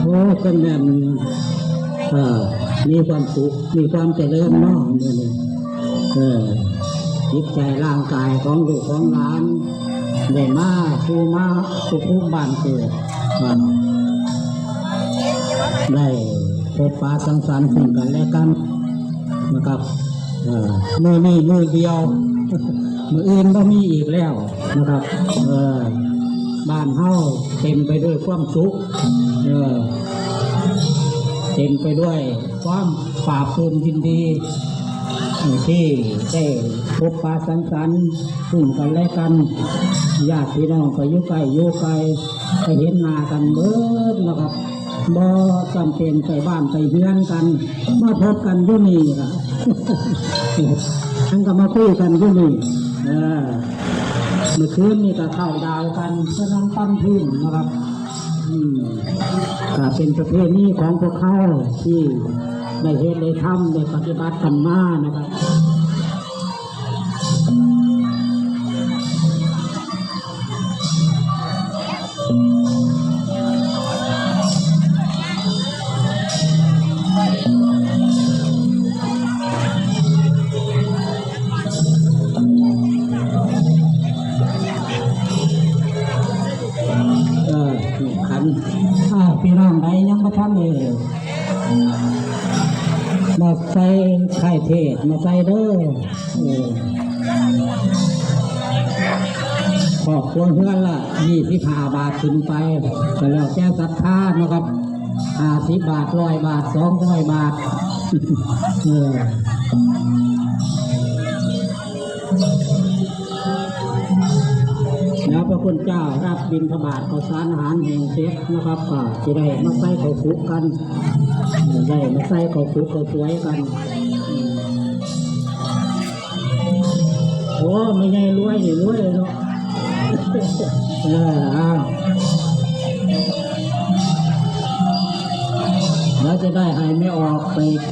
ໂອ້ ເພິ່ນແມ່ນ ເອີ ມີຄວາມສຸກ ມີຄວາມຈະເລີນເນາະ ມື້ນີ້ ເອີ ຈິດໃຈຮ່າງກາຍຂອງລູກຂອງຫຼານ ໄດ້ມາສູ່ມາສຸພູມບ້ານເກີດ ເອີ ໄດ້ພົບປະສັງສັນຊຶ່ງກັນແລະກັນນະຄັບ ເອີ ມື້ນີ້ມື້ດຽວ ມື້ອື່ນບໍ່ມີອີກແລ້ວນະຄັບ ເອີ ບ້ານເຮົາເຕັມໄປດ້ວຍຄວາມສຸກ ເອີ ເຕັມໄປດ້ວຍຄວາມປາບປຶ້ມຍິນດີ ທີ່ໄດ້ພົບປະສັງສັນຊຶ່ງກັນແລະກັນ ຍາດພີ່ນ້ອງກໍຢູ່ໃກ້ຢູ່ໄກ ໄປເຫັນໜ້າກັນເບິດເນາະຄັບ ບໍ່ຈຳເປັນໄປບ້ານໄປເຮືອນກັນ ມາພົບກັນຢູ່ນີ້ລະ ມັນກໍມາຄຸຍກັນຢູ່ນີ້ ເອີ ມື້ຄືນນີ້ກໍເຂົ້າດາວກັນ ສະນັ້ນປັ້ນພື້ນເນາະຄັບ ອືມ ກໍເປັນປະເພນີຂອງພວກເຮົາທີ່ໄດ້ເຮັດໄດ້ທຳ ໄດ້ປະຕິບັດກັນມານະຄັບ. ເອີ ຂັນ ອ້າວ ພີ່ນ້ອງໃດຍັງບໍ່ທັນເລີຍ ມາໃສ່ໄຂ່ເທດ ມາໃສ່ເດີ ເອີ ຄອບຄົວເຮືອນລະ ຊາວຫ້າບາດຂຶ້ນໄປ ກໍແລ້ວແຕ່ສັດທາເນາະຄັບ ຫ້າສິບບາດ ຮ້ອຍບາດ ສອງຮ້ອຍບາດ ເອີ ແລ້ວພະຄຸນເຈົ້າຮັບບິນທະບາດເຂົ້າສານອາຫານແຫ້ງເສັດນະຄັບ ກໍຊິໄດ້ມາໃສ່ເຂົ້າສຸກກັນ ໄດ້ມາໃສ່ເຂົ້າສຸກເຂົ້າສວຍກັນ ໂອ້ ແມ່ໃຫຍ່ລວຍນີ້ລວຍເນາະ ເອີ ອ້າວ ແລ້ວຈະໄດ້ໃຫ້ແມ່ອອກໄປ